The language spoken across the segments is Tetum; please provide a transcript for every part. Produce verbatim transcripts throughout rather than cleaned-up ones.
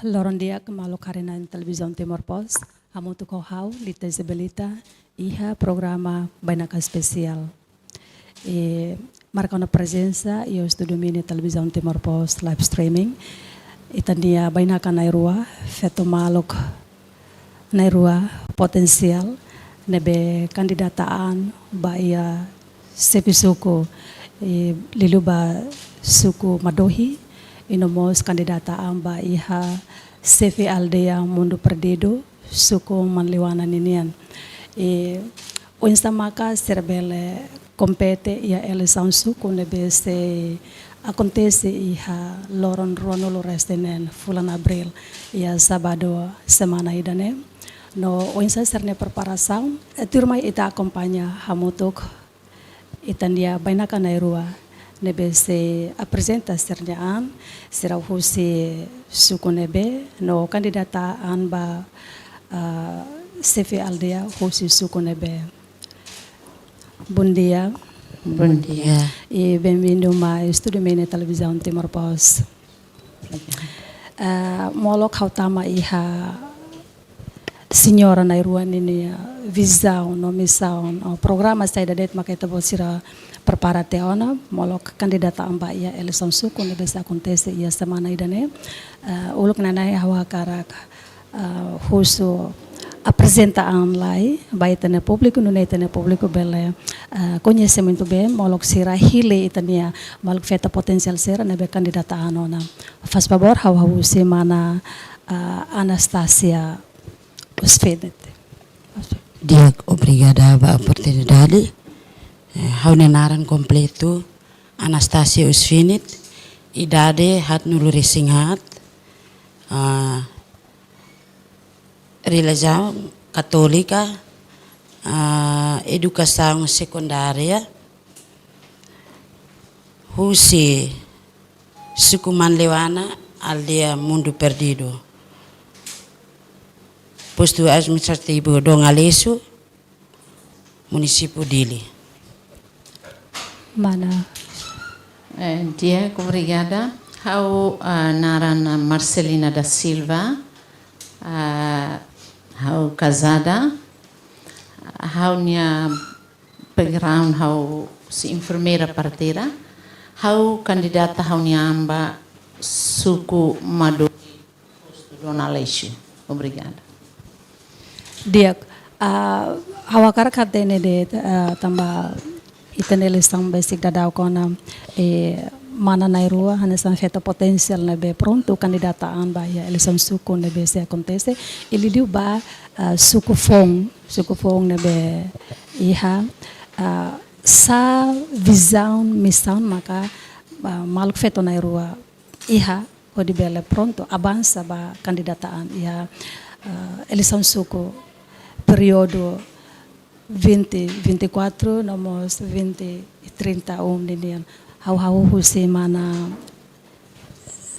Loron di'ak maluk haree-na'in Televizaun Timor Post, hamutuk ho ha'u, Lita Isabelita, iha programa Bainaka Espesiál. E, marka ona prezensa iha estúdiu mini Televizaun Timor Post live streaming. Ita-nia bainaka na'in-rua, feto maluk na'in-rua potensiál, ne'ebé kandidata an ba iha xefe suku, e, liuliu ba suku Madohi, i no mós kandidata an ba iha xefe aldeia Mundu Perdidu, suku Manleuana ninian. E, oinsá maka sira bele kompete iha eleisaun suku ne'ebé sei akontese iha loron ruanulu-resin-neen fulan Abríl, iha sábadu semana ida-ne'e. No oinsá sira-nia preparasaun, e, tuirmai ita akompaña hamutuk ita-nia bainaka na'in-rua ne'ebé sei aprezenta sira-nia an, sira husi suku ne'ebé, no kandidata an ba, ah, xefe aldeia husi suku ne'ebé. Bondia. Bondia. I benvindu mai estúdiu mini Televizaun Timor Post. Ah, molok ha'u tama iha señora na'in-rua ninia vizaun no misaun, o programa saida de'it maka ita-boot sira prepara tiha ona, molok kandidata an ba iha eleisaun suku ne'ebé sei akontese iha semana ida-ne'e. Ah, uluk nanain ha'u hakarak, ah, husu aprezenta an lai ba ita-nia públiku, nune'e ita-nia públiku bele, ah, koñese muito bem, molok sira hili ita-nia maluk feto potensiál sira ne'ebé kandidata an ona. Faz favór, ha'u, ha'u husu mana, ah, Anastasia Usfinit. Di'ak, obrigada ba oportunidade. Eh, ha'u-nia naran kompletu Anastasia Usfinit, idade haatnulu-resin-haat, ah, relijiaun Katólika, ah, edukasaun sekundária, husi suku Manleuana, aldeia Mundu Perdidu, postu administrativu Dom Aleixo, munisípiu Dili. Mana. Eh, di'ak, obrigada. Ha'u, ah, naran Marcelina da Silva, ah, ha'u kazada, ha'u-nia background ha'u husi enfermeira parteira, ha'u kandidata ha'u-nia an ba suku Madohi, postu Dom Aleixo. Obrigada. Di'ak, ah, ha'u hakarak hatene de'it, ah, tanba ita-nia eleisaun besik daudaun ona, eh, mana na'in-rua, hanesan feto potensiál ne'ebé prontu kandidata an ba iha eleisaun suku ne'ebé sei akontese, i liuliu ba, ah, suku foun, suku foun ne'ebé iha, ah, sá vizaun, misaun maka, ah, maluk feto na'in-rua iha hodi bele prontu avansa ba kandidata an iha, eh, eleisaun suku períodu vinte vinte e quatro no mós vinte trinta um ninian. Ha'u, ha'u husu mana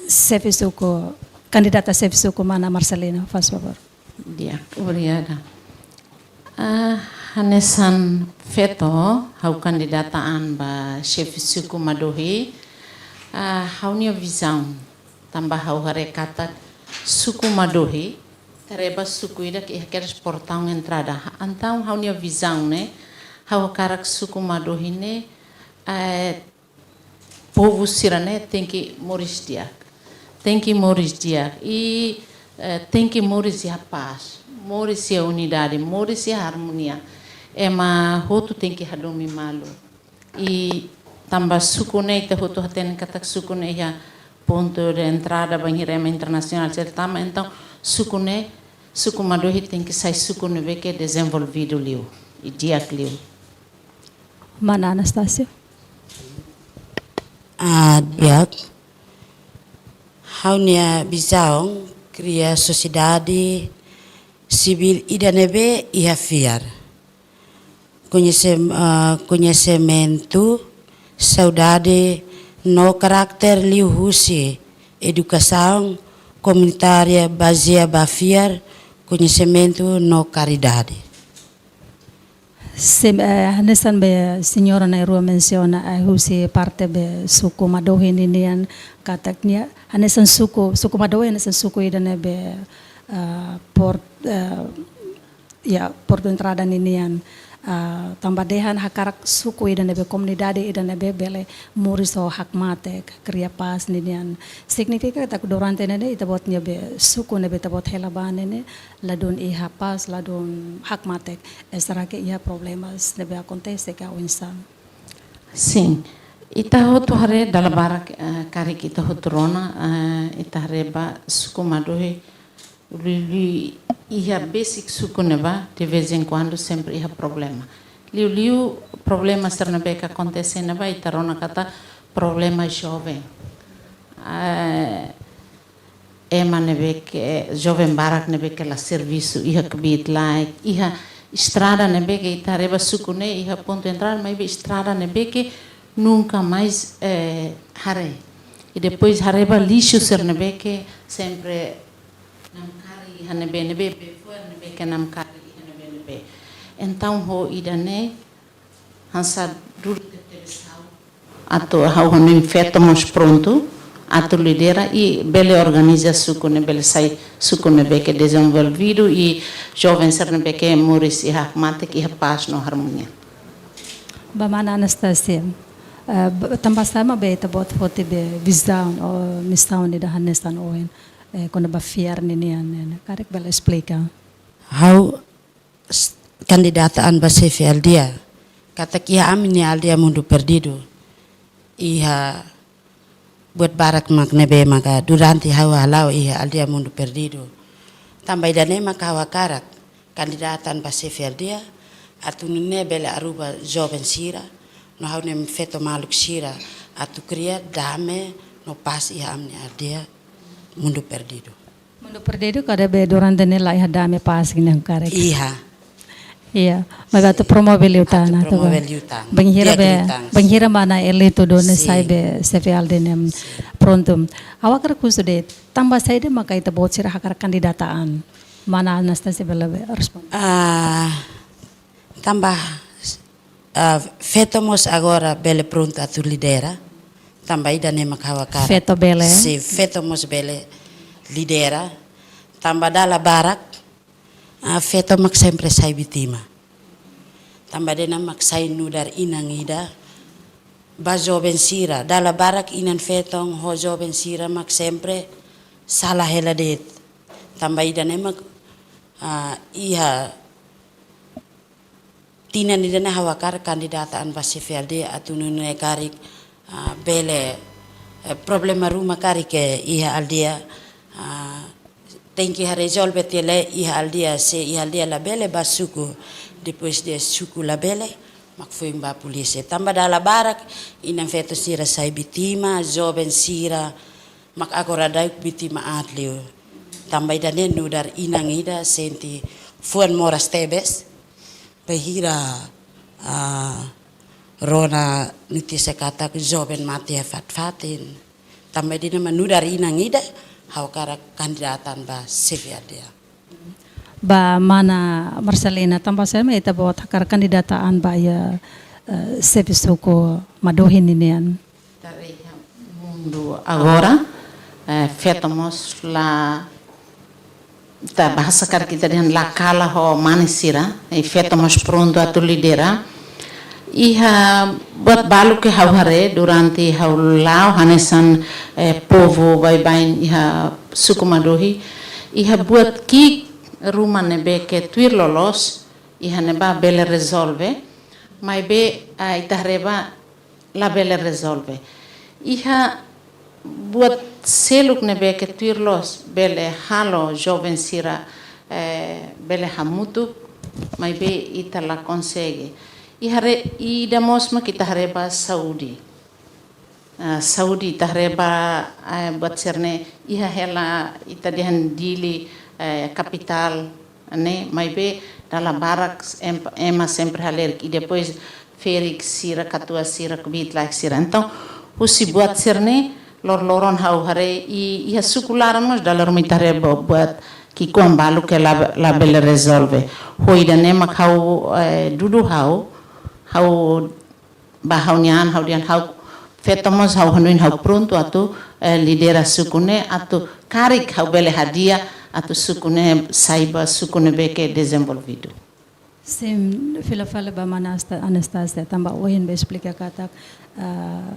xefe suku, kandidata xefe suku mana Marcelina, faz favór. Di'ak, obrigada. Ah, hanesan feto, ha'u kandidata an ba xefe suku Madohi. Ah, ha'u-nia vizaun, tanba ha'u haree katak suku Madohi, reba suku ida ke iha kedas portaun entrada. Entaun ha'u-nia vizaun ne'e, ha'u hakarak suku Madohi ne'e, eh, povu sira-ne'e tenke moris di'ak. Tenke moris di'ak. I, eh, tenke moris iha pás. Moris iha unidade, moris iha armonia. Ema hotu tenke hadomi malu. I tanba suku ne'e ita hotu hatene katak suku ne'e iha pontu de entrada bainhira ema internasionál sira tama. Entaun suku ne'e, suku Madohi tenke sai suku ne'ebé ke dezenvolvidu liu, i di'ak liu. Mana Anastasia? Ah, di'ak. Ha'u-nia vizaun kria sosiedade sivíl ida ne'ebé iha fiar, koñese-, ah, koñesimentu, saúde no karakter liuhusi edukasaun komunitária bazeia ba fiar, koñesimentu no karidade. Sim, eh, hanesan be señora na'in-rua mensiona, eh, husi parte be suku Madohi ninian katak nia, hanesan suku, suku Madohi hanesan suku ida ne'ebé, eh, port-, eh, ya, portu entrada ninian, eh, tanba dehan hakarak suku ida ne'ebé komunidade ida ne'ebé bele moris ho hakmatek, kria pás ninian. Signifika katak durante ne'e ita-boot nia be suku ne'ebé ita-boot hela ba ne'e, ladún iha pás, ladún hakmatek. Eh, será que iha problemas ne'ebé akontese ka oinsá? Sin. Ita hotu haree dala barak, eh, karik ita hotu rona, eh, ita haree ba suku Madohi, liuliu iha besik suku ne'ebá, de vez em quando sempre iha problema. Liuliu problema sira ne'ebé ke akontese ne'ebá, ita rona katak problema joven. Eh, ema ne'ebé ke, joven barak ne'ebé ke la servisu, iha kbiit-laek, iha estrada ne'ebé ke ita haree ba suku ne'e, iha pontu entrada, maibé estrada ne'ebé ke nunka mais, eh, haree. I depois haree ba lixu sira ne'ebé ke sempre namkari iha ne'ebé-ne'ebé, bee fo'er ne'ebé ke namkari iha ne'ebé-ne'ebé. Entaun ho ida-ne'e, hanesan duru tebes ha'u atu ha'u hanoin feto mós prontu atu lidera i bele organiza suku ne'e bele sai suku ne'ebé ke dezenvolvidu i joven sira ne'ebé ke moris iha hakmatek, iha pás no armonia. Ba mana Anastasia, eh, b-, tanba sá mak be ita-boot foti be vizaun ou misaun ida hanesan ohin, eh, kona-ba fiar ninian ne'e, karik bele esplika? Ha'u s-, kandidata an ba xefe aldeia. Katak iha ami-nia aldeia Mundu Perdidu, iha buat barak mak ne'ebé maka durante ha'u hala'o iha aldeia Mundu Perdidu. Tanba ida-ne'e maka ha'u hakarak kandidata an ba xefe aldeia, atu nune'e bele aruba joven sira, no ha'u-nia feto maluk sira, atu kria dame no pás iha ami-nia aldeia Mundu Perdidu. Mundu Perdidu kada be durante ne'e la iha dame pás gini karik. Iha. Iya, maibé atu promove liután, atu promove liután. Bainhira be, bainhira mana eleitu duni sai be xefe aldeia ne'e prontu. Ha'u hakarak husu de'it, tanba saida maka ita-boot sira hakarak kandidata an? Mana Anastasia bele be responde. Ah, tanba, ah, feto mós agora bele prontu atu lidera. Tanba ida-ne'e mak ha'u hakarak. Feto bele? Sin, feto mós bele lidera. Tanba dala barak, ah, feto mak sempre sai vítima. Tanba ida-ne'e mak sai nu'udar inan ida ba joven sira. Dala barak inan feton ho joven sira mak sempre sala hela de'it. Tanba ida-ne'e mak, ah, iha tinan ida-ne'e ha'u hakarak kandidata an ba xefe aldeia atu nune'e karik, ah, bele, eh, problema ruma karik ke iha aldeia, ah, tenke haree rezolve tiha lai iha aldeia, se iha aldeia labele ba suku, depois de suku labele, mak foin ba polísia. Tanba dala barak inan feto sira sai vítima, joven sira, mak agora daudaun vítima aat liu. Tanba ida-ne'e nu'udar inan ida sente fuan moras tebes. Bainhira, ah, rona notísia katak joven mate iha fatin-fatin. Tanba ida-ne'e mak nu'udar inan ida, ha'u hakarak kandidata an ba xefe aldeia. Ba mana Marcelina, tanba saida mak ita-boot hakarak kandidata an ba iha, eh, xefe suku Madohi ninian? Dari mundu agora, eh, feto mós la, ita bahasa karik ita dehan la kala ho mane sira, i feto mós prontu atu lidera. Iha buat balu ke ha'u haree durante ha'u la'o hanesan, eh, povu baibain iha suku Madohi. Iha buat ki'ik ruma ne'ebé ke tuir loloos, iha ne'ebá bele rezolve. Maibé, ah, ita haree ba labele rezolve. Iha buat seluk ne'ebé ke tuir loos bele halo joven sira, eh, bele hamutuk, maibé ita la konsege. Iha re-, ida mós mak ita haree ba saúde. Ah, saúde ita haree ba, ah, buat sira-ne'e iha hela ita dehan Dili, eh, kapitál ne'e, maibé dala barak em-, ema sempre halerik. I depois ferik sira, katuas sira, kbiit-laek sira. Entaun, husi buat sira-ne'e, lor-loron ha'u haree, i, iha suku laran mós, dala ruma ita haree ba buat ki'ikoan balu ke la, la bele rezolve. Ho ida-ne'e mak ha'u, eh, dudu ha'u, ha'u ba ha'u-nia an, ha'u dehan ha'u feto mós ha'u hanoin ha'u prontu atu, eh, lidera suku ne'e atu karik ha'u bele hadi'a atu suku ne'e sai ba suku ne'ebé ke dezenvolvidu. Sin, fila fali ba mana Asta-, Anastasia, tanba ohin be esplika katak, ah,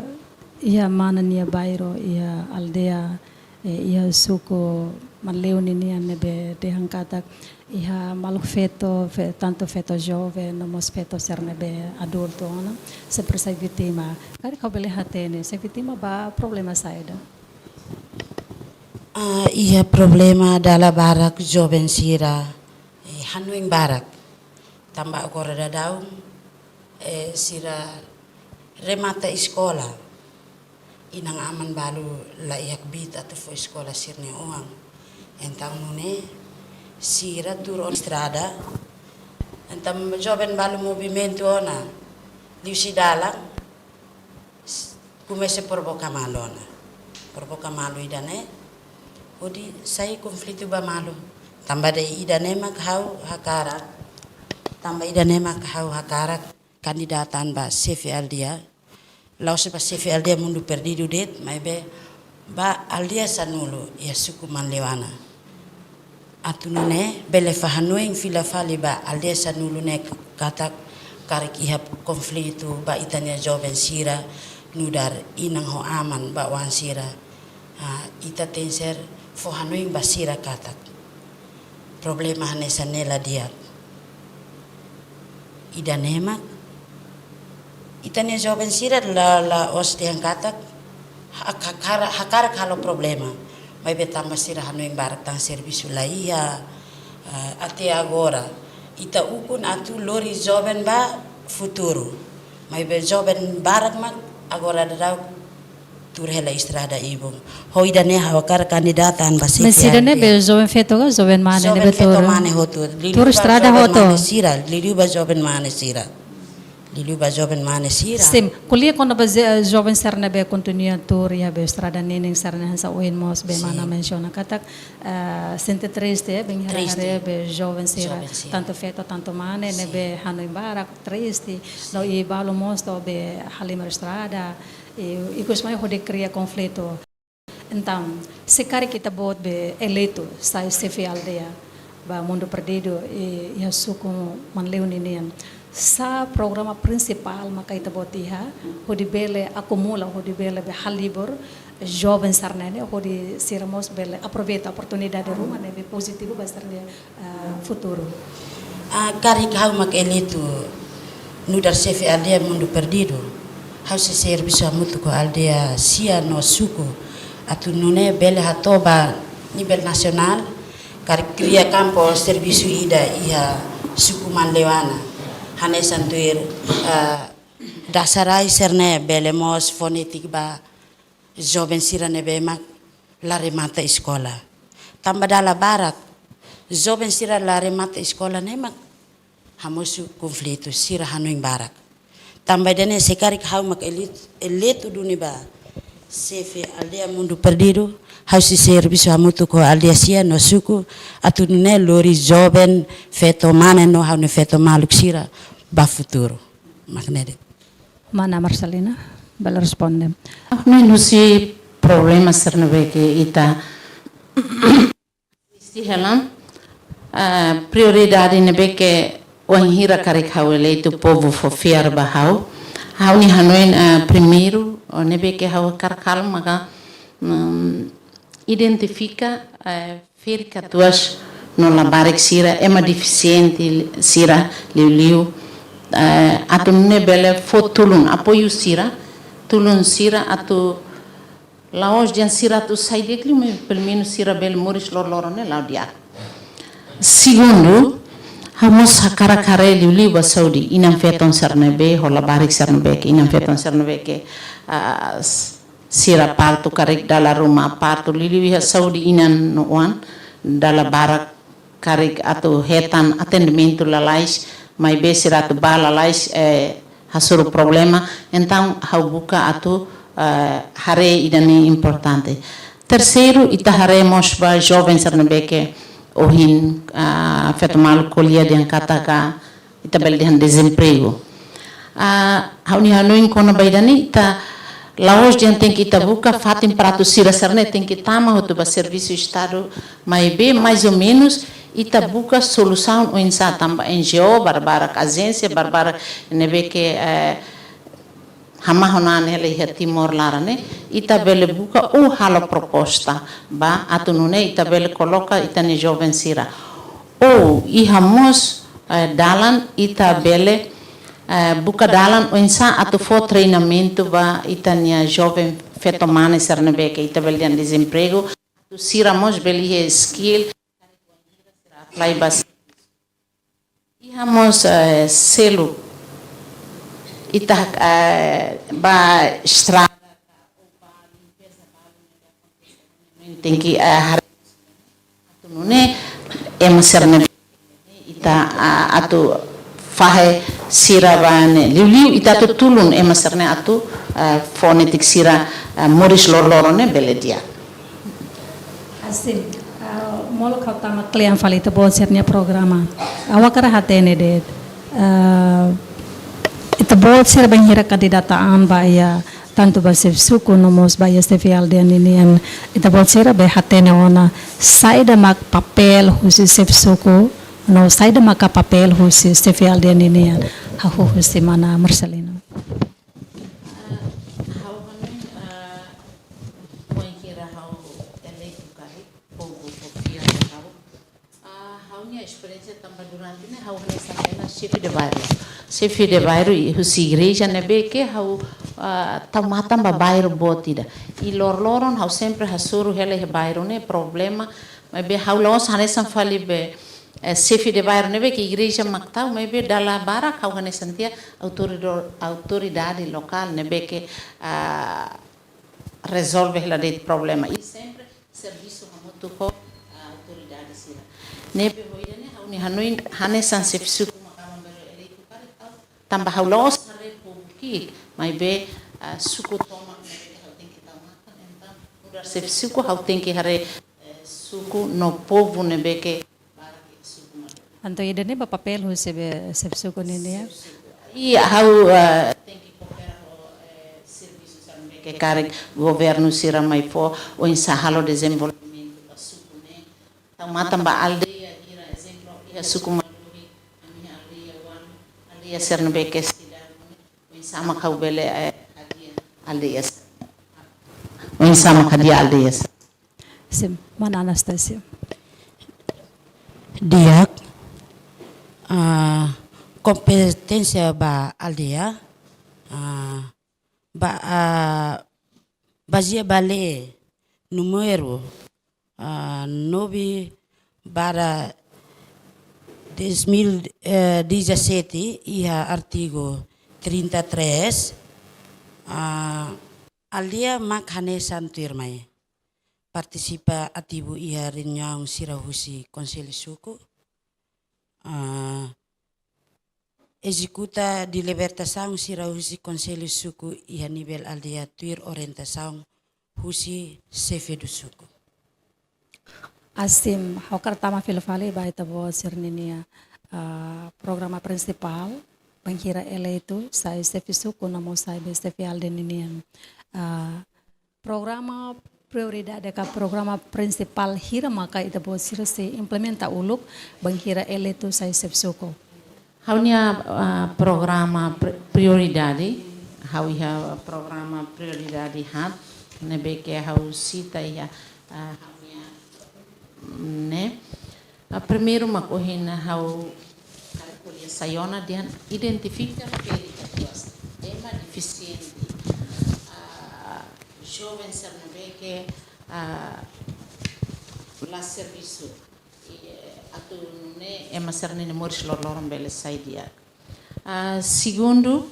iha mana nia bairru, iha aldeia, eh, iha suku Manleu ninian ne'ebé dehan katak iha maluk feto, fe-, tantu feto joven, no mós feto sira ne'ebé adultu ona, sempre sai vítima. Karik ha'u bele hatene, sai vítima ba problema saida? Ah, iha problema dala barak joven sira, eh, hanoin barak. Tanba agora daudaun, eh, sira remata eskola. Inan-aman balu la iha kbiit atu fó eskola sira-nia oan. Entaun nune'e sira tuur ona estrada. Entaun joven balu movimentu ona. Liuhusi dalan, s-, komesa provoka malu ona. Provoka malu ida-ne'e, hodi sai konflitu ba malu. Tanba ida-ne'e mak ha'u hakarak, tanba ida-ne'e mak ha'u hakarak kandidata an ba xefe aldeia. La'ós ba xefe aldeia Mundu Perdidu de'it, maibé ba aldeia sanulu iha suku Manleu nian. Atu nune'e bele fó hanoin fila fali ba aldeia sanulu ne'e katak karik iha konflitu ba ita-nia joven sira nu'udar inan ho aman ba oan sira. Ah, ita tenke ser fó hanoin ba sira katak problema hanesan ne'e la di'ak. Ida-ne'e mak ita-nia joven sira la, la'ós dehan katak ha-, hakara-, hakarak halo problema. Maibé tanba sira hanoin barak tan servisu la iha, eh, até agora. Ita ukun atu lori joven ba futuru. Maibé joven barak mak agora daudaun tuur hela estrada ibun. Ho ida-ne'e ha'u hakarak kandidata an ba xefe aldeia. Mas ida-ne'e be joven feto ka joven mane ne'ebé tuur? Joven feto mane hotu. Tuur estrada hotu. Liuliu ba joven mane sira, liuliu ba joven mane sira. Liuliu ba joven mane sira. Sin, ko'alia kona-ba ze-, joven sira ne'ebé kontinua tuur iha be estrada ninin sira-ne'e hanesan ohin mós be mana mensiona katak, eh, sente triste, eh, bainhira haree be joven sira, joven sira, tantu feto, tantu mane, ne'ebé hanoin barak, triste, no i balu mós to'o be halimar estrada, i, i kus mai hodi kria konflitu. Entaun, se karik ita-boot be eleitu sai xefe aldeia ba Mundu Perdidu, i, iha suku Manleu ninian, sá programa prinsipál maka ita-boot iha, hodi bele akumula, hodi bele be halibur joven sira-ne'e, hodi sira mós bele aproveita oportunidade ruma ne'ebé pozitivu ba sira-nia, ah, futuru. Ah, karik ha'u mak eleitu nu'udar xefe aldeia Mundu Perdidu, ha'u sei servisu hamutuk ho aldeia sia no suku, atu nune'e bele hato'o ba nivel nasionál, karik kria kampu servisu ida iha suku Manleu nian. Hanesan tuir, eh, Dasarai sira-ne'e bele mós fó netik ba joven sira ne'ebé mak la remata eskola. Tanba dala barak joven sira la remata eskola ne'e mak hamosu konflitu, sira hanoin barak. Tanba ida-ne'e se karik ha'u mak elit-, eleitu duni ba xefe aldeia Mundu Perdidu, ha'u sei servisu hamutuk ho aldeia sia no suku, atu nune'e lori joven feto mane no ha'u-nia feto maluk sira ba futuru. Mak ne'e de'it. Mana Marcelina, bele responde. Menus i problema sira ne'ebé ke ita Isti helan, ah, prioridade ne'ebé ke wainhira karik ha'u eleitu povu fó fiar ba ha'u. Ha'u-nia hanoin, ah, primeiru, oh, ne'ebé ke ha'u hakarak halo maka, mm, identifika, eh, ferik-katuas no labarik sira, ema defisiente sira, liuliu, eh, atu nune'e bele fó tulun, apoiu sira, tulun sira atu la'ós dehan sira atu sai di'ak liu, mas pelumenus sira bele moris loroloron ne'e la'o di'ak. Segundu, ha'u mós hakarak haree liuliu ba saúde inan-feton sira ne'ebé, ho labarik sira ne'ebé ke, inan-feton sira ne'ebé ke, ah, s-, sira partu karik dala ruma partu liuliu iha saúde inan no oan, dala barak karik atu hetan atendimentu lalais, maibé sira atu bá lalais, eh, hasoru problema, entaun ha'u buka atu, eh, haree ida-ne'e importante. Terseiru, ita haree mós ba joven sira ne'ebé ke, ohin, ah, feto maluk ko'alia dehan katak ita bele dehan dezempregu. Ah, ha'u-nia hanoin kona-ba ida-ne'e, ita la'ós dehan tenke ita buka fatin para atu sira sira-ne'e tenke tama hotu ba servisu estadu, maibé mais ou menus ita buka solusaun oinsá tanba N G O barbarak, ajénsia barbarak ne'ebé ke, eh, hamahon an hela iha Timor laran ne'e, ita bele buka ou halo proposta ba atu nune'e ita bele koloka ita-nia joven sira. Ou iha mós, eh, dalan ita bele, eh, buka dalan oinsá atu fó treinamentu ba ita-nia joven feto mane sira ne'ebé ke ita bele dehan dezempregu, atu sira mós bele iha skill, sira apply ba. Iha mós, eh, selu ita, eh, ba estrada, tenke, eh, haree atu nune'e ema sira-ne'e ita, ah, atu fahe sira ba ne'e. Liuliu ita atu tulun ema sira-ne'e atu, ah, fó netik sira, ah, moris loroloron ne'e bele di'ak. Hanesan, ah, molok ha'u tama kle'an fali ita-boot sira-nia programa. Ha'u hakarak hatene de'it, ah, ita-boot sira bainhira kandidata an ba iha tantu ba xefe suku no mós ba iha xefe aldeia ninian. Ita-boot sira bele hatene ona saida mak papél husi xefe suku no saida maka papél husi xefe aldeia ninian. Ha'u husi mana Marcelino. Ah, ha'u hanoin, ah, bainhira ha'u eleitu karik, povu konfia ba ha'u. Ah, ha'u-nia esperiénsia tanba durante ne'e ha'u hanesan hela xefe de bairru. Xefe de bairru i husi igreja ne'ebé ke ha'u, ah, tau matan ba bairru boot ida. I loroloron ha'u sempre hasoru hela iha bairru ne'e problema, maibé ha'u la'ós hanesan fali be, eh, xefe de bairru ne'ebé ke igreja mak tau, maibé dala barak ha'u hanesan tiha autorido-, autoridade lokál ne'ebé ke, ah, rezolve hela de'it problema. I sempre servisu hamutuk ho, ah, autoridade sira. Ne'ebé ho ida-ne'e ha'u-nia hanoin hanesan xefe suku mak aban-bainrua eleitu karik ha'u, tanba ha'u la'ós haree povu ki'ik, maibé, ah, suku tomak ne'ebé ke ha'u tenke tau matan, entaun nu'udar xefe suku ha'u tenke haree, eh, suku no povu ne'ebé ke barak iha suku Maluku. Entaun ida-ne'e ba papél husi be xefe suku ninian? Xefe suku. Iya, ha'u, eh, tenke koopera ho, eh, servisu sira ne'ebé ke karik governu sira mai fó, oinsá halo dezenvolvimentu ba suku ne'e. Tau matan ba aldeia hira, ezemplu, iha suku Malohi, ami iha aldeia ualu, aldeia sira ne'ebé ke seidauk, oinsá mak ha'u bele, eh, hadi'a aldeia sira. Oinsá mak hadi'a aldeia sira. Sin, mana Anastasia. Di'ak, ah, kompeténsia ba aldeia, ah, ba, ah, bazeia ba lei númeru, ah, nove barra dois mil, eh, dezassete, iha artigu trinta e três, ah, aldeia mak hanesan tuirmai. Partisipa ativu iha reuniaun sira husi Konsellu Suku. Ah, ezekuta deliberasaun sira husi Konsellu Suku iha nivel aldeia tuir orientasaun husi xefe do suku. Hanesan, ha'u hakarak tama fila fali ba ita-boot sira-ninia, ah, programa prinsipál, bainhira eleitu, sai xefe suku, no mós sai be xefe aldeia ninian. Ah, programa prioridade ka programa prinsipál hira maka ita-boot sira sei implementa uluk bainhira eleitu sai xefe suku? Ha'u-nia, ah, programa pri-, prioridade, ha'u iha programa prioridade haat, ne'ebé ke ha'u sita iha, ah, ha'u-nia, ne'e. Ah, primeiru mak ohin ha'u hakarak ko'alia sai ona dehan identifika feri katuas ema defisiente, ah, joven sira ne'ebé ke, ah, la servisu. I, eh, atu nune'e ema sira-nia moris loroloron bele sai di'ak. Ah, segundu,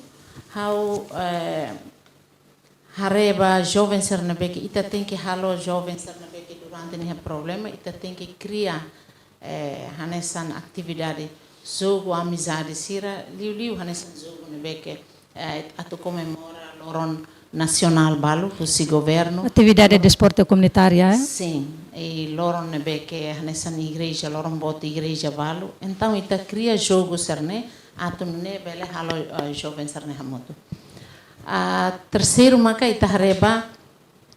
ha'u, eh, haree ba joven sira ne'ebé ke ita tenke halo joven sira ne'ebé ke durante ne'e iha problema, ita tenke kria, eh, hanesan atividade jogu amizade sira, liuliu hanesan jogu ne'ebé ke, eh, atu komemora loron nasionál balu, husi governu. Atividade desportu komunitária, eh? Sin, i loron ne'ebé ke hanesan igreja, loron boot igreja balu. Entaun, ita kria jogu sira-ne'e, atu nune'e bele halo, eh, joven sira-ne'e hamutuk. Ah, terseiru maka ita haree ba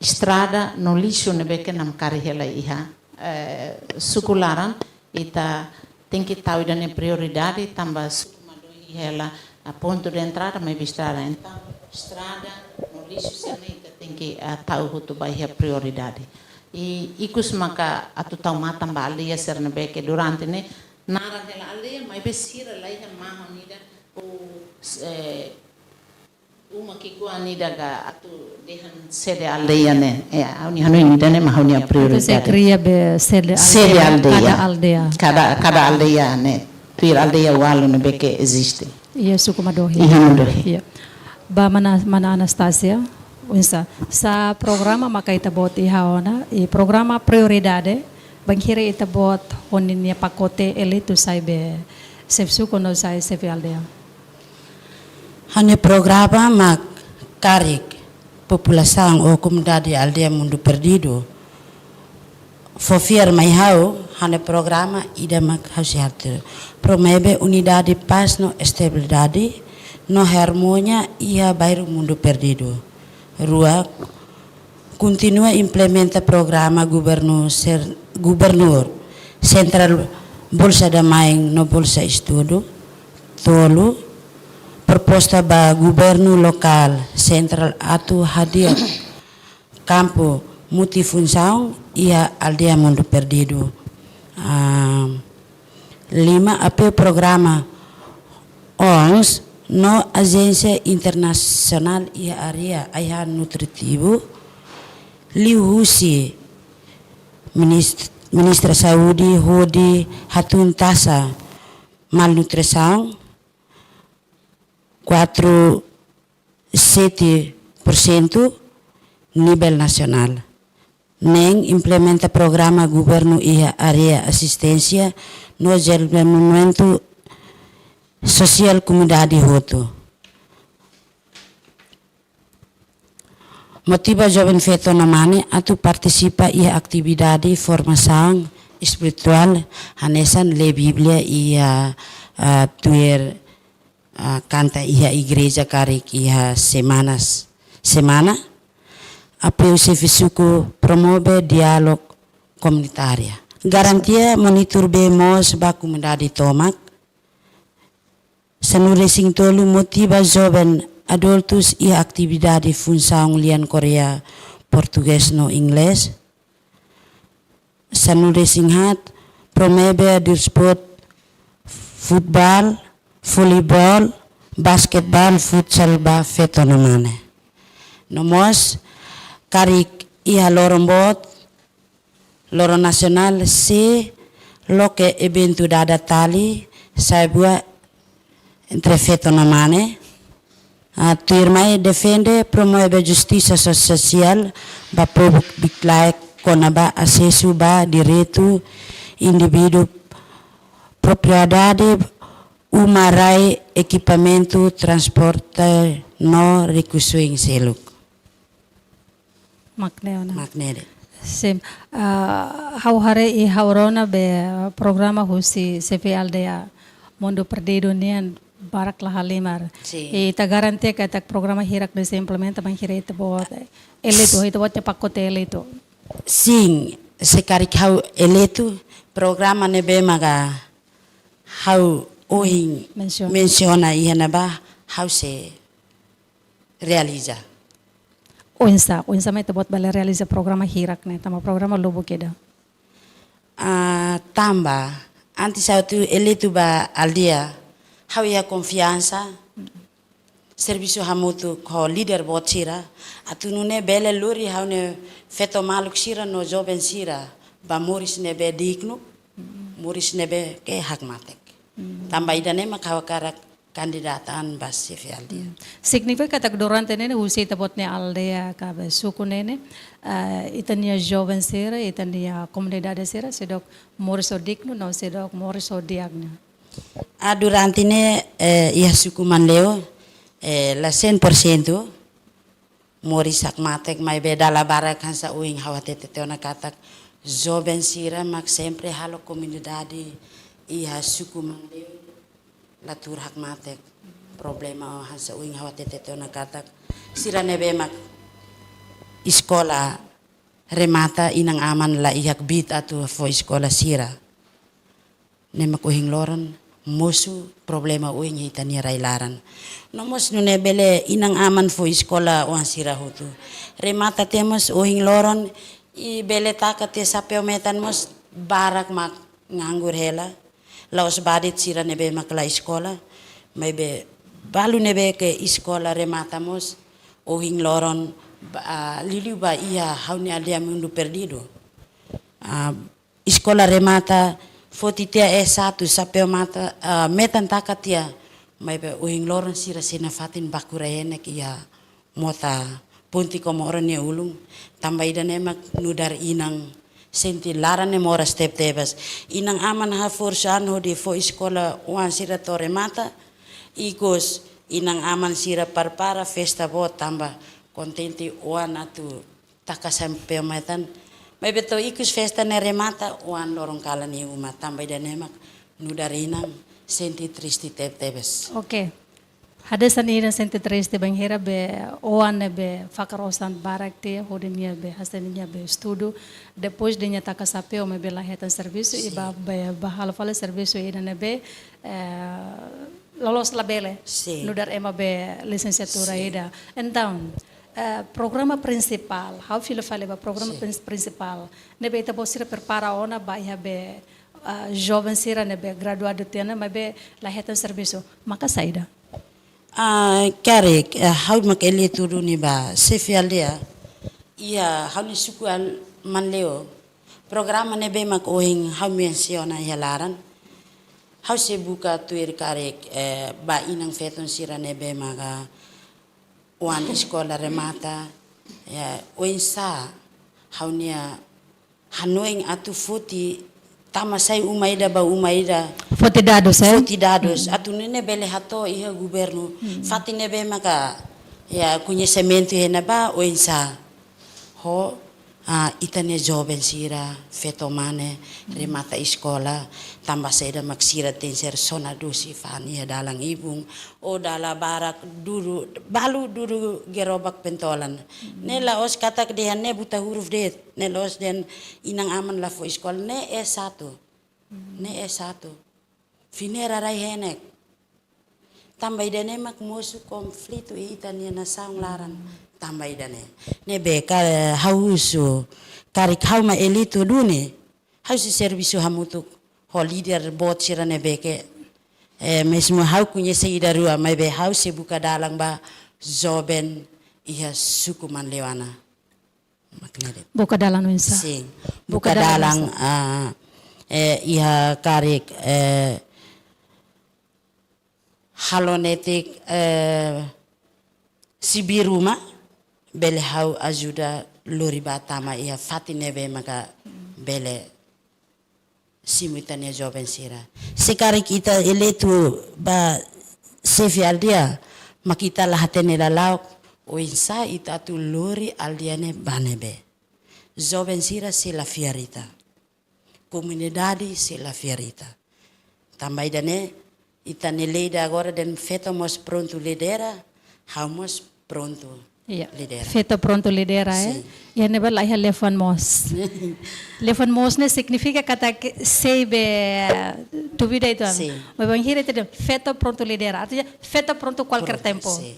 estrada no lixu ne'ebé ke namkari hela iha, eh, suku laran, ita tenke tau ida-ne'e prioridade, tanba suku Madohi hela, ah, pontu de entrada maibé estrada. Entaun, estrada no lixu sira-ne'e ita tenke, ah, tau hotu ba iha prioridade. I ikus maka atu tau matan ba aldeia sira ne'ebé ke durante ne'e naran hela aldeia, maibé sira la iha mahon ida, ou, eh, uma ki'ikoan ida ka atu dehan sede aldeia ne'e. Ya, ha'u-nia hanoin ida-ne'e mak ha'u-nia prioridade. Atu sei kria be sede aldeia. Sede aldeia. Kada aldeia. Kada, kada aldeia ne'e. Tuir aldeia ualu ne'ebé ke eziste. Iha suku Madohi. Iha Madohi. Iya. Ba mana, mana Anastasia, oinsá. Sá programa maka ita-boot iha ona, i programa prioridade, bainhira ita-boot ho ninia pakote eleitu sai be xefe suku no sai xefe aldeia. Ha'u-nia programa mak karik populasaun ou komunidade aldeia Mundu Perdidu fó fiar mai ha'u, ha'u-nia programa ida mak ha'u sei hatudu. Promove unidade, pás no estabilidade no harmonia iha bairru Mundu Perdidu. Rua, kontinua implementa programa governu ser-, gubernur sentrál Bolsa da Mãe no Bolsa Estudu. Tolu, proposta ba governu lokál sentrál atu hadi'a kampu multifunsaun iha aldeia Mundu Perdidu. Ah, lima, apoiu programa ONGs no ajénsia internasionál iha área ai-han nutritivu, liuhusi minist-, Ministra Saúde hodi hatun taxa malnutrisaun kuatru sete por sentu nivel nasionál. Neen, implementa programa governu iha área asisténsia no dezenvolvimentu sosiál komunidade hotu. Motiva joven feto no mane atu partisipa iha atividade formasaun espirituál, hanesan lee Bíblia iha, ah, tuir, ah, kanta iha igreja karik iha semanas, semana. Apoiu xefe suku, promove diálogu komunitária. Garantia monitór bee moos ba komunidade tomak. Sanulu-resin-tolu, motiva joven adultus iha atividade funsaun lian Koreia, Portugés no Inglés. Sanulu-resin-haat, promove desportu futeból, voleiból, basketeból, futsal ba feto no mane. No mós, karik iha loron boot, loron nasionál, sei loke eventu dada tali, sai-buat entre feto no mane. Ah, tuirmai, defende, promove justisa so-, sosiál ba povu Biklaek kona-ba asesu ba direitu indivíduu, propriedade, uma, rai, ekipamentu, transporte no rekursu seluk. Mak ne'e ona. Mak ne'e de'it. Sim. Ah, ha'u haree i ha'u rona be, ah, programa husi xefe aldeia Mundu Perdidu nian barak la halimar. Sim. I ita garantia katak programa hirak ne'e sei implementa bainhira ita-boot eleitu, ita-boot nia pakote eleitu. Sim, se karik ha'u eleitu, programa ne'ebé maka ha'u ohin mensiona, mensiona iha ne'ebá, ha'u sei realiza. Oinsá, oinsá mak ita-boot bele realiza programa hirak ne'e, tanba programa lubuk ida. Ah, tanba, antes ha'u atu eleitu ba aldeia, ha'u iha konfiansa, servisu hamutuk ho líder boot sira, atu nune'e bele lori ha'u-nia feto maluk sira no joven sira ba moris ne'ebé dignu, moris ne'ebé ke hakmatek. Tanba ida-ne'e mak ha'u hakarak kandidata an ba xefe aldeia. Signifika katak durante ne'e ne'e husi ita-boot nia aldeia ka be suku ne'e ne'e, eh, ita-nia joven sira, ita-nia komunidade sira, seidauk moris ho dignu, no seidauk moris ho di'ak nian. Ah, durante ne'e, eh, iha suku Manleu, eh, la cem por cento, moris hakmatek, maibé dala barak hanesan ohin ha'u hatete tiha ona katak joven sira mak sempre halo komunidade iha suku Manleu la tuur hakmatek. Problema hanesan ohin ha'u hatete tiha ona katak sira ne'ebé mak eskola remata inan-aman la iha kbiit atu fó eskola sira. Ne'e mak ohin loron mosu problema ohin iha ita-nia rai-laran. No mós nune'e bele inan-aman fó eskola oan sira hotu. Remata tiha mós ohin loron i bele taka tiha xapeu metan mós barak mak nganggur hela. La'ós ba de'it sira ne'ebé mak la eskola, maibé balu ne'ebé ke eskola remata mós ohin loron ba, ah, liuliu ba iha ha'u-nia aldeia Mundu Perdidu. Ah, eskola remata, foti tiha S satu, xapeu mata, ah, metan taka tiha, maibé ohin loron sira sei nafatin baku rai henek iha mota ponte Comoro nia ulun. Tanba ida-ne'e mak nu'udar inan sente laran ne'e moras tebetebes. Inan-aman haforsa an hodi fó eskola oan sira to'o remata, ikus inan-aman sira prepara festa boot tanba kontente oan atu taka xapeu metan. Maibé to'o ikus festa ne'e remata, oan loron kalan iha uma. Tanba ida-ne'e mak nu'udar inan sente triste tebetebes. Oke. Hanesan inan sente triste bainhira be oan ne'ebé fakar osan barak tiha hodi nia be hanesan nia be estudu. Depois de nia taka xapeu maibé la hetan servisu i Sin. ba, be, ba halo fali servisu ida ne'ebé, eh, loloos labele. Sin. Nu'udar ema be lisensiatura Sin. ida. Entaun, eh, programa prinsipál, ha'u fila fali ba programa Sin. prins-, prinsipál ne'ebé ita-boot sira prepara ona ba iha be, ah, joven sira ne'ebé graduadu tiha ona maibé la hetan servisu. Maka saida? Ah, karik, eh, ha'u mak eleitu duni ba xefe aldeia iha ha'u-nia suku al-, Manleu. Programa ne'ebé mak ohin ha'u mensiona iha laran. Ha'u sei buka tuir karik, eh, ba inan-feton sira ne'ebé maka oan eskola remata, ya, oinsá ha'u-nia hanoin atu foti tama sai uma ida ba uma ida. Foti dadus, eh? Foti dadus. Hmm. Atu nune'e bele hato'o iha governu. Hmm. Fatin ne'ebé maka, ya, koñesimentu iha ne'ebá oinsá. Ho, ah, ita-nia joven sira, feto mane, Hmm. remata eskola, tanba saida mak sira tenke ser sona dosi fa'an iha dalan ibun, ou dala barak dudu, balu dudu gerobak pentolan. Hmm. Ne'e la'ós katak dehan ne'e buta huruf de'it, ne'e la'ós dehan inan-aman la fó eskola, ne'e S satu. Hmm. Ne'e S satu. Fineira rai henek. Tanba ida-ne'e mak mosu konflitu iha ita-nia nasaun laran. Tanba ida-ne'e. Ne'ebé ka ha'u husu, karik ha'u mak eleitu duni, ha'u sei servisu hamutuk ho líder boot sira ne'ebé ke, eh, mezmu ha'u koñese ida rua, maibé ha'u sei buka dalan ba joven iha suku Manleu Ana. Mak ne'e de'it. Buka dalan oinsá? Sin. Buka Buka dalan dalan, oinsá? ah, eh, iha karik, eh, halo netik, eh, sibi ruma, bele ha'u ajuda lori ba tama iha fatin ne'ebé maka bele simu ita-nia joven sira. Se karik ita eleitu ba xefe aldeia, mak ita la hatene lala'ok, oinsá ita atu lori aldeia ne'e ba ne'ebé. Joven sira sei la fiar ita. Komunidade sei la fiar ita. Tanba ida-ne'e, ita-nia lei ida agora dehan feto mós prontu lidera, ha'u mós prontu Iya. lidera. Feto prontu lidera, eh? Sin. Iha ne'ebá la iha lefan moos. Lefan moos ne'e signifika katak sei be dúvida uitoan. Sin. Maibé bainhira ita dehan feto prontu lidera, artinya feto prontu kualkér Prontu, tempu. Sin.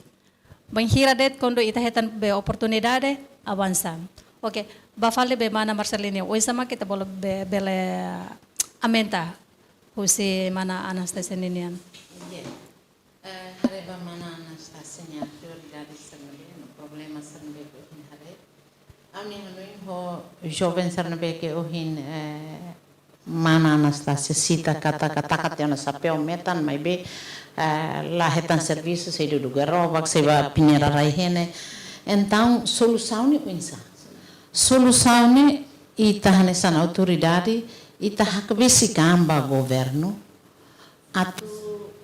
Bainhira de'it kuandu ita hetan be oportunidade, avansa. Oke, ba fali be mana Marcelino, oinsá mak ita bele be, bele aumenta husi mana Anastasia ninian. Iya. Eh, haree ba mana Anastasia nia prioridade sira ne'ebé, no problema sira ne'ebé ke ohin haree. Ami hanoin ho joven sira ne'ebé ke ohin, eh, mana Anastasia sita katak taka tiha ona xapeu metan, maibé, eh, la hetan servisu, sei dudu gerobak, sei ba fineira rai henek. Entaun, solusaun ne'e oinsá? Solusaun ne'e ita hanesan autoridade, ita hakbesik an ba governu, atu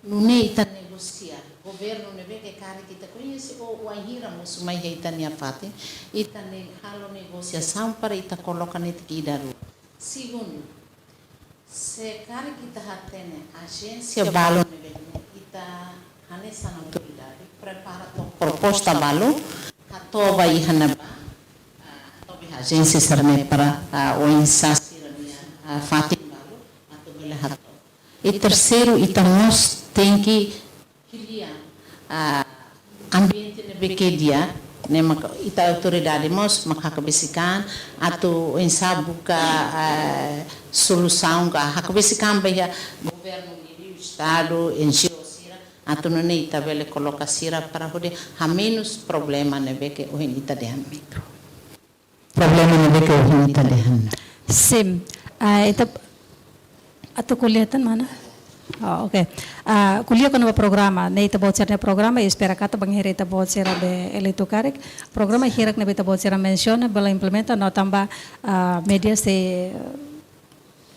nune'e ita negosia. governu ne'ebé ke karik ita koñese ou wainhira mosu mai iha ita-nia fatin, ita ne'e halo negosiasaun para ita koloka netik ida rua. Segundu, se karik ita hatene ajénsia balu ne'ebé ne'e, ita hanesan autoridade prepara took proposta balu, hato'o ba iha ne'ebá, ah, hato'o ba iha ajénsia sira-ne'e para, ah, oinsá sira-nia, ah, fatin balu atu bele hato'o. I terseiru, ita mós tenke kria, ah, ambiente ne'ebé ke di'ak, ne'e mak ita autoridade mós mak hakbesik an atu oinsá buka, ah, solusaun ka hakbesik an ba iha governu, liuliu estadu, N G O sira, atu nune'e ita bele koloka sira para hodi hamenus problema ne'ebé ke ohin ita dehan. Problema ne'ebé ke ohin ita dehan. Sim. Ah, ita atu ko'alia tan mana? Oh, oke. Ah, ko'alia kona-ba programa ne'e, ita-boot sira-nia programa, i espera katak bainhira ita-boot sira be eleitu karik, programa hirak ne'ebé ita-boot sira mensiona bele implementa no tanba, ah, média sei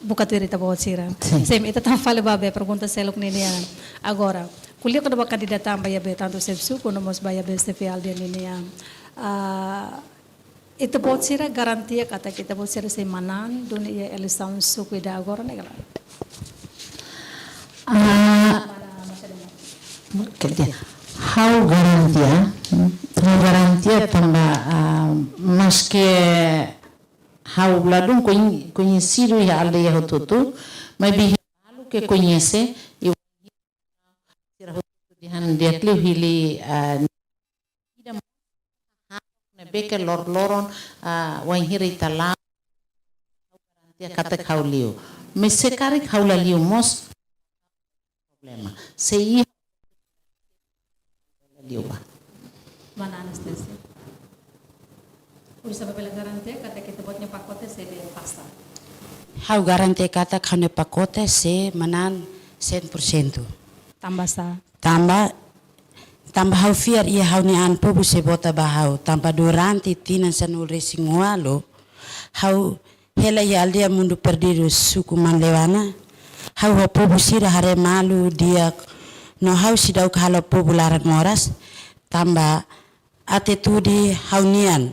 buka tuir ita-boot sira. Sim. Sim, ita tama fali ba be pergunta seluk ninian. Agora, ko'alia kona-ba kandidata ba iha be tantu xefe suku no mós ba iha be xefe aldeia ninian. Ah, ita-boot sira garantia katak ita-boot sira sei manán duni iha eleisaun suku ida agora ne'e ka lae? Ah, oke, di'ak. Ha'u garantia, ha'u garantia tanba, ah, maske ha'u ladún koñ-, koñesidu iha aldeia hotu-hotu, maibé balu ke koñese, i sira hotu-hotu dehan di'ak liu hili, ah, ida ne'ebé ke loroloron, ah, wainhira ita la'o, garantia katak ha'u liu. Maibé se karik ha'u la liu mós problema. Se iha liu ba. Mana Anastasia? Oinsá bele garantia katak ita-boot nia pakote sei be pasa? Ha'u garantia katak ha'u-nia pakote sei manán cem por cento. Tanba sá? Tanba, tanba ha'u fiar iha ha'u-nia an, povu sei vota ba ha'u. Tanba durante tinan sanulu-resin-ualu, ha'u hela iha aldeia Mundu Perdidu, suku Manleuana. Ha'u ho povu sira haree malu di'ak, no ha'u seidauk halo povu laran moras, tanba atitude ha'u-nian.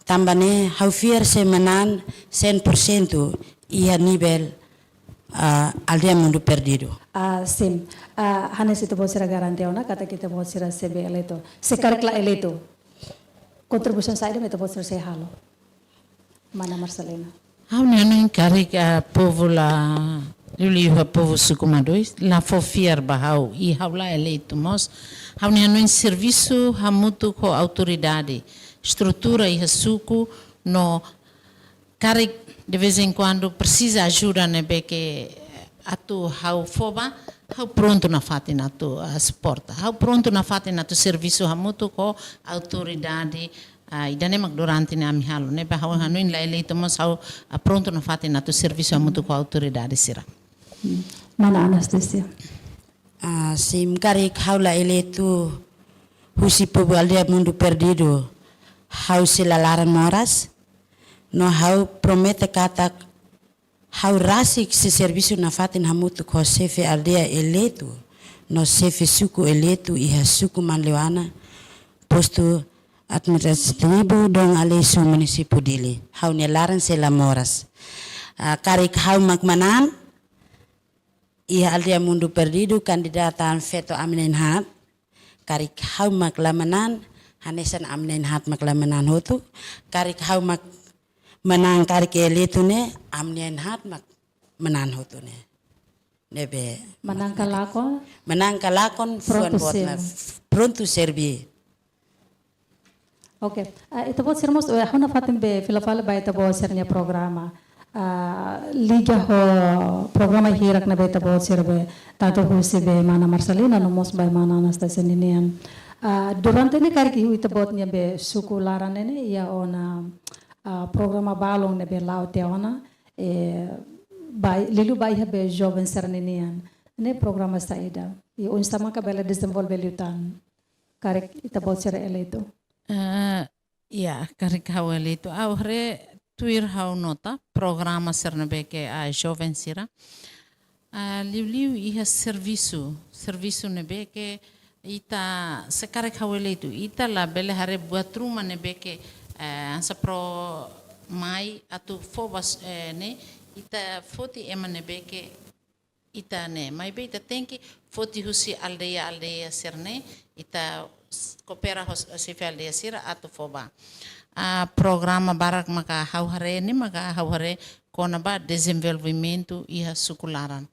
Tanba ne'e ha'u fiar sei manán cem por cento iha nivel, ah, aldeia Mundu Perdidu. Ah, sim. Ah, hanesan ita-boot sira garantia ona katak ita-boot sira sei be eleitu. Se karik la eleitu, kontribuisaun saida mak ita-boot sira sei halo? Mana Marcelina. Ha'u-nia hanoin karik, ah, povu la, liuliu ba povu suku Madois, la fó fiar ba ha'u, i ha'u la eleitu mós. Ha'u-nia hanoin servisu hamutuk ho autoridade, estrutura iha suku, no karik de vez em quando presiza ajuda ne'ebé ke atu ha'u fó ba, ha'u prontu nafatin atu, ah, suporta. Ha'u prontu nafatin atu servisu hamutuk ho autoridade, ah, ida-ne'e mak durante ne'e ami halo. Ne'ebé ha'u hanoin la eleitu mós ha'u, ah, prontu nafatin atu servisu hamutuk ho autoridade sira. Hmm. Mana Anastasia? Ah, se karik ha'u la eleitu husi povu aldeia Mundu Perdidu, ha'u sei la laran moras, no ha'u promete katak ha'u rasik sei servisu nafatin hamutuk ho xefe aldeia eleitu no xefe suku eleitu iha suku Manleuana, postu administrativu Dom Aleixo, munisípiu Dili. Ha'u-nia laran sei la moras. Ah, karik ha'u mak manán iha aldeia Mundu Perdidu, kandidata an feto ami na'in-haat. Karik ha'u mak la manán, hanesan ami na'in-haat mak la manán hotu. Karik ha'u mak manán, karik eleitu ne'e, ami na'in-haat mak manán hotu ne'e. Ne'ebé manán ka lakon? Manán ka lakon, prontu fuan boot na serve. Prontu serve. Oke, ah, ita-boot sira mós, eh, ha'u nafatin be fila fali ba ita-boot sira-nia programa. Ah, liga ho programa hirak ne'ebé ita-boot sira be, tantu husi be mana Marcelina, no mós ba mana Anastasia ninian. Ah, durante ne'e karik iha ita-boot nia be suku laran ne'e, iha ona, ah, programa balun ne'ebé la'o tiha ona, eh, ba, liuliu ba iha be joven sira ninian. Ne'e programa saida? I oinsá maka bele dezenvolve liután karik ita-boot sira eleitu? Eh, ya, karik ha'u eleitu. Ha'u haree tuir ha'u nota programa sira ne'ebé ke, ah, joven sira. Ah, liuliu iha servisu, servisu ne'ebé ke, Ita se karik ha'u eleitu, ita labele haree buat ruma ne'ebé ke, eh, hanesan Pró mai atu fó ba, eh, ne'e, ita foti ema ne'ebé ke ita ne'e, maibé ita tenke foti husi aldeia, aldeia sira-ne'e, ita s-, koopera ho s-, xefe aldeia sira atu fó ba. Ah, programa barak maka ha'u haree ne'e, maka ha'u haree kona-ba dezenvolvimentu iha suku laran.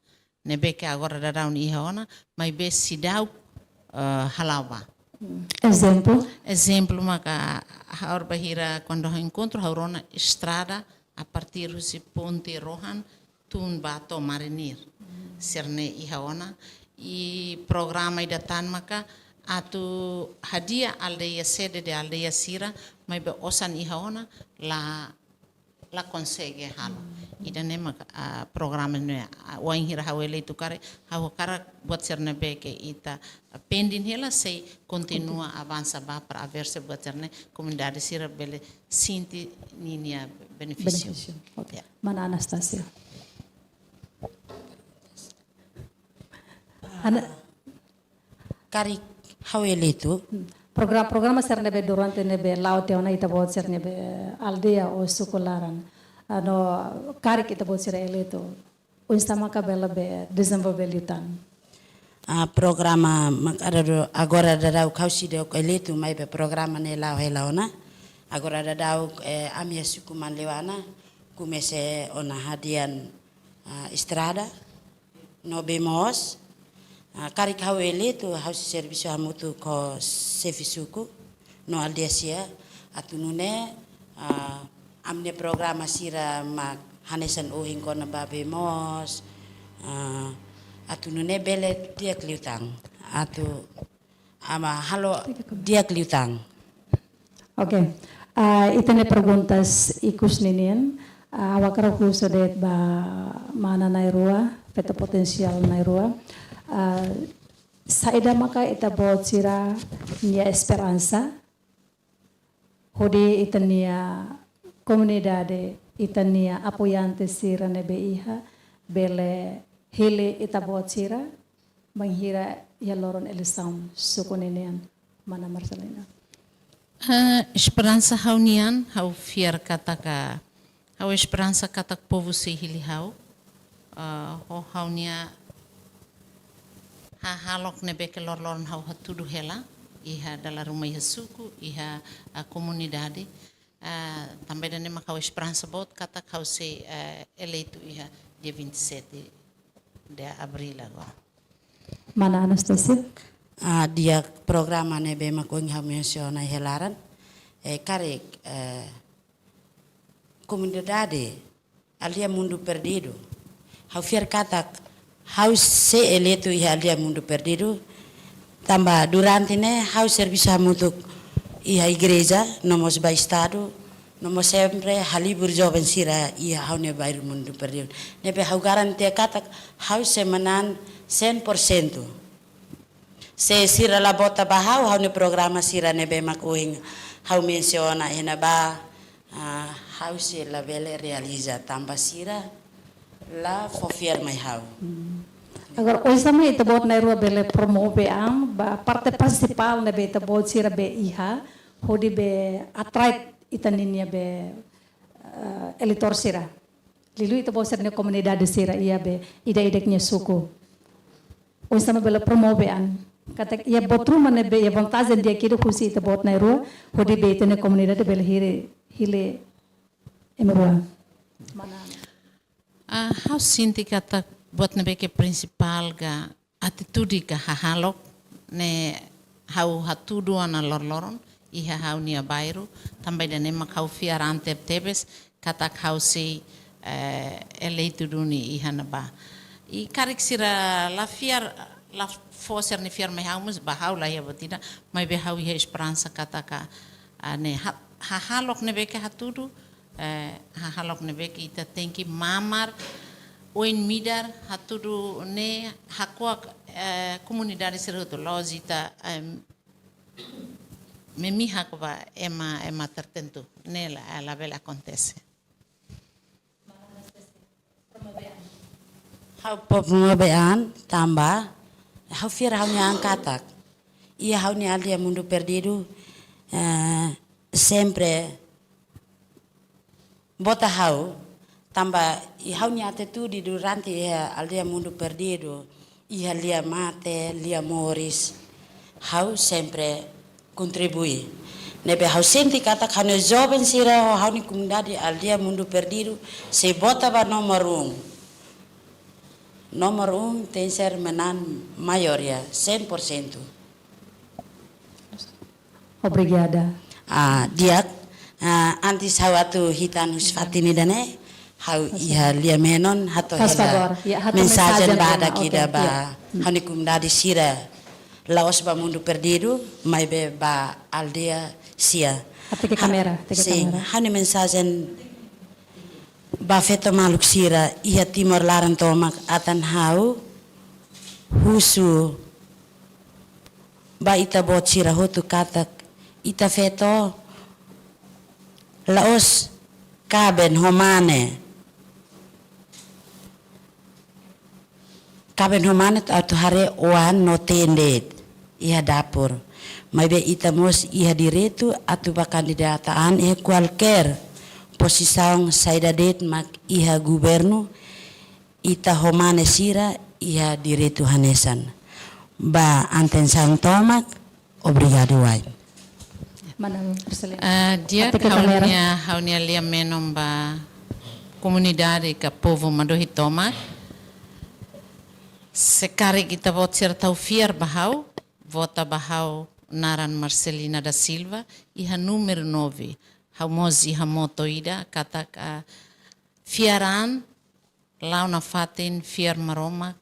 Ne'ebé ke agora daudaun iha ona, maibé seidauk, eh, hala'o ba. Ezemplu? Ezemplu maka ha'u bainhira kuandu ha'u enkontru ha'u rona estrada a partir husi ponte Rohan tun ba to'o Marinir. Sira-ne'e iha ona, i programa ida tan maka atu hadi'a aldeia sede de aldeia sira, maibé osan iha ona la, la konsege halo. Ida-ne'e maka, ah, programa ne'e, ah, wainhira ha'u eleitu karik, ha'u hakarak buat sira ne'ebé ke ita, ah, pending hela sei kontinua avansa ba para averse buat sira-ne'e komunidade sira bele sente ninia benefísiu. Benefísiu. Oke. Ya. Mana Anastasia? Ana- Karik ha'u eleitu. Hmm. Progra-, programa sira ne'ebé durante ne'ebé la'o tiha ona ita-boot sira ne'ebé aldeia ou suku laran. Anu, karik ita-boot sira eleitu, oinsá maka bele be dezenvolve liután? Ah, programa mak ada do, agora daudaun ha'u seidauk eleitu maibé programa ne'e la'o hela ona. Agora daudaun, eh, ami-nia suku Manleuana komesa ona hadi'a, ah, estrada no bee moos, ah, karik ha'u eleitu, ha'u sei servisu hamutuk ho xefe suku no aldeia sira, atu nune'e, ah, ami-nia programa sira mak hanesan ohin kona-ba bee moos, ah, atu nune'e bele di'ak liután, atu atu halo di'ak liután. Oke. Ah, ita-nia perguntas ikus ninian, ah, ha'u hakarak husu de'it ba mana na'in-rua, feto potensiál na'in-rua. Ah, saida maka ita-boot sira-nia esperansa hodi ita-nia komunidade, ita-nia apoiante sira ne'ebé iha, bele hili ita-boot sira bainhira iha loron eleisaun suku ninian, mana Marcelina? Ah, esperansa ha'u-nian, ha'u fiar katak, ha'u esperansa katak povu sei hili ha'u, ah, ho ha'u-nia hahalok ne'ebé ke loroloron ha'u hatudu hela, iha dala ruma iha suku, iha, ah, komunidade. Ah, tanba ida-ne'e mak ha'u esperansa boot katak ha'u sei, eh, eleitu iha dia vinte e sete de abril agora. Mana Anastasia? Ah, di'ak programa ne'ebé mak ohin ha'u mensiona iha laran. Eh, karik, eh, komunidade aldeia Mundu Perdidu. Ha'u fiar katak ha'u sei eleitu iha aldeia Mundu Perdidu. Tanba durante ne'e ha'u servisu hamutuk iha igreja, no mós ba estadu, no mós sempre halibur joven sira iha ha'u-nia bairru Mundu Perdidu. Ne'ebé ha'u garantia katak ha'u sei manán cem por cento. Se sira la vota ba ha'u, ha'u-nia programa sira ne'ebé mak ohin ha'u mensiona iha ne'ebá, ah, ha'u sei labele realiza tanba sira la fó fiar mai ha'u. Hmm. Agora, oinsá mak ita-boot na'in-rua bele promove an ba parte prinsipál ne'ebé ita-boot sira be iha, hodi be atrai ita-ninia be, eh, eleitór sira. Liuliu ita-boot sira-nia komunidade sira iha be ida-idak nia suku. Oinsá mak bele promove an. Katak iha buat ruma ne'ebé iha vantajen di'ak ida husi ita-boot na'in-rua, hodi be ita-nia komunidade bele hili, hili ema rua. Mana? Ah, ha'u sente katak buat ne'ebé ke prinsipál ka atitude ka hahalok ne'e ha'u hatudu ona loroloron iha ha'u-nia bairru, tanba ida-ne'e mak ha'u fiar an tebetebes katak ha'u sei, eh, eleitu duni iha ne'ebá. I karik sira la fiar, la fó sira-nia fiar mai ha'u mós ba ha'u la iha buat ida, maibé ha'u iha esperansa katak, ah, ne'e ha-, hahalok ne'ebé ke hatudu, eh, hahalok ne'ebé ke ita tenke mamar oin midar hatudu ne'e hakuak, eh, komunidade sira hotu, la'ós ita, em, memihak ba ema, ema tertentu, ne'e la, labele akontese. Ha'u promove an tanba ha'u fiar ha'u-nia an katak iha ha'u-nia aldeia Mundu Perdidu, eh, sempre vota ha'u, tanba iha ha'u-nia atitude durante iha aldeia Mundu Perdidu, iha lia mate, lia moris, ha'u sempre kontribui. Ne'ebé ha'u sente katak ha'u-nia joven sira ho ha'u-nia komunidade aldeia Mundu Perdidu sei vota ba nomor um. Nomor um tenke ser menang maioria, cem por cento. Obrigada. Ah, di'ak, ah, antes ha'u atu hitan husi fatin ida-ne'e, ha'u iha lia-menon hato'o hela. Faz favor, ya, hato'o mensajen, mensajen ba, rema, oke, ida ba, ya. Ha'u-nia komunidade sira, la'ós ba Mundu Perdidu, maibé ba aldeia sira. Hateke kámera, hateke kámera. Sin, ha'u-nia mensajen ba feto maluk sira iha Timor laran tomak, atan ha'u husu ba ita-boot sira hotu katak ita feto la'ós kaben ho mane. Kaben ho mane atu haree oan no teen de'it iha dapur. Maibé ita mós iha direitu atu ba kandidata an iha kualkér pozisaun saida de'it mak iha governu, ita ho mane sira iha direitu hanesan. Ba atensaun tomak, obrigadu wa'in. Mana Marcelina? Ah, di'ak, hateke kámera. Ha'u-nia, ha'u-nia lia-menon ba komunidade ka povu Madohi tomak. Se karik ita-boot sira tau fiar ba ha'u, vota ba ha'u naran Marcelina da Silva, iha númeru nove. Ha'u mós iha moto ida, katak, ah, fiar an, la'o nafatin, fiar Maromak,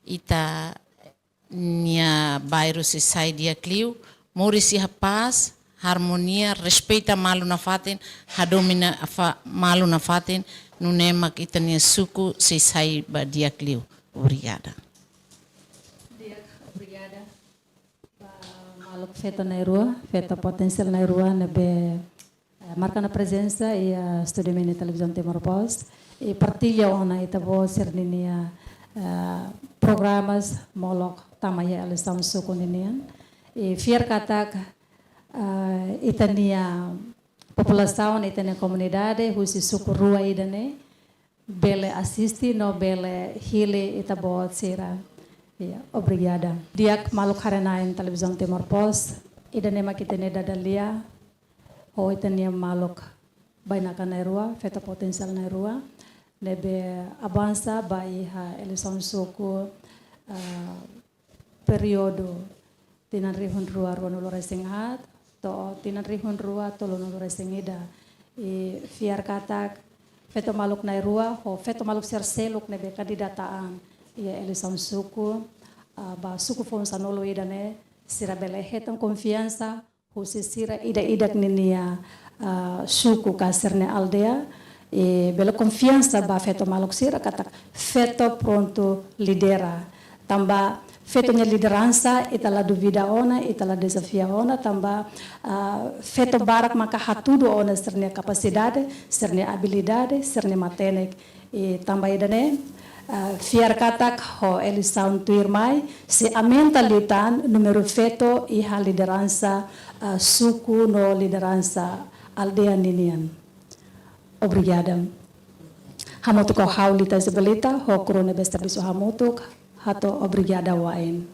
ita-nia bairru sei sai di'ak liu, moris iha pás, armonia, respeita malu nafatin, hadomi nafa-, malu nafatin, nune'e mak ita-nia suku sei sai ba di'ak liu. Obrigada. Di'ak, obrigada. Ba maluk feto na'in-rua, feto potensiál na'in-rua ne'ebé, eh, marka ona prezensa iha Estúdiu Mini Televizaun Timor Post, i partilla ona ita-boot sira-ninia, eh, programas molok tama iha eleisaun suku ninian. I fiar katak, eh, ita-nia populasaun, ita-nia komunidade husi suku rua ida-ne'e bele asiste no bele hili ita-boot sira. Ya, obrigada. Di'ak maluk haree-na'in Televizaun Timor Post, ida-ne'e mak ita-nia dada-lia, ho ita-nia maluk bainaka na'in-rua, feto potensiál na'in-rua, ne'ebé avansa ba iha eleisaun suku, ah, períodu tinan rihun rua ruanulu-resin-haat to'o tinan rihun rua tolunulu-resin-ida. I fiar katak feto maluk na'in-rua ho feto maluk sira seluk ne'ebé kandidata an iha eleisaun suku, ah, ba suku foun sanulu ida-ne'e, sira bele hetan konfiansa husi sira ida-idak ninia, ah, suku ka sira-nia aldeia, i bele konfiansa ba feto maluk sira katak feto prontu lidera. Tanba feto nia lideransa ita la duvida ona, ita la dezafia ona, tanba, ah, feto barak maka hatudu ona sira-nia kapasidade, sira-nia abilidade, sira-nia matenek. I tanba ida-ne'e, ah, fiar katak ho eleisaun tuirmai sei aumenta liután númeru feto iha lideransa, ah, suku no lideransa aldeia ninian. Obrigada. Hamutuk ho ha'u Lita Isabelita, ho kru ne'ebé servisu hamutuk, hato'o obrigada wa'in.